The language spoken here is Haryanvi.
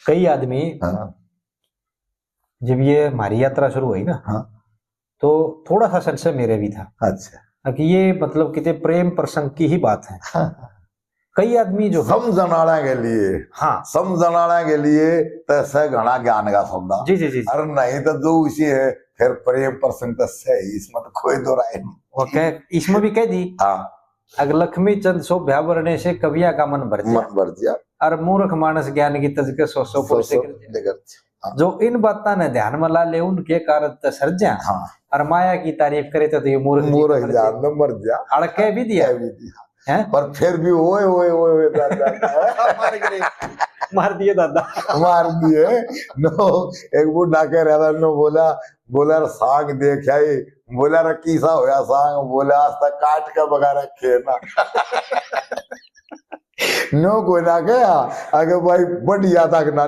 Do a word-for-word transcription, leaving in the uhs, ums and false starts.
कई आदमी, हाँ। जब ये हमारी यात्रा शुरू हुई ना, हाँ। तो थोड़ा सा संशय मेरे भी था। अच्छा। कि ये, मतलब, कितने प्रेम प्रसंग की ही बात है। हाँ। कई आदमी जो है समझण आळा के लिए, हाँ। समझण आळा के लिए तो ऐसे घणा ज्ञान का सौदा। जी, जी, जी, जी। अरे नहीं तो जो उसी है, फिर प्रेम प्रसंग तो सही, इसमें तो कोई दो राय नहीं। वो कह, इसमें भी कह दी। हाँ। अगर लक्ष्मी चंद शोभ्या वरणे से कविया का मन भर जा। मन भर जा। और मूर्ख मानस ज्ञान की तज के सौ सौ सौ कोस सौ कर जा। निकल जा। हाँ। जो इन बातां ने ध्यान में ला ले, उनके कारज ते सर्ज्या। हाँ। और माया की तारीफ करे तो, तो ये मूर्ख जी मूर्ख मर जाए। जान में मर जा। अड़के भी दिया। कह भी दिया। हैं? पर फिर भी ओए, ओए, ओए, ओए, दादा। मार गिरे। मार दिए दादा। मार दिए। नो, एक बूढ़ा कह रहा था, नो बोला, बोला, "यार, सांग देख आई।" बोला, "यार, किसा होया सांग?" बोला, "आज तक काट के बगा रखे ना।" नो कोई ना कहा, अगे भाई, बढ़िया तक ना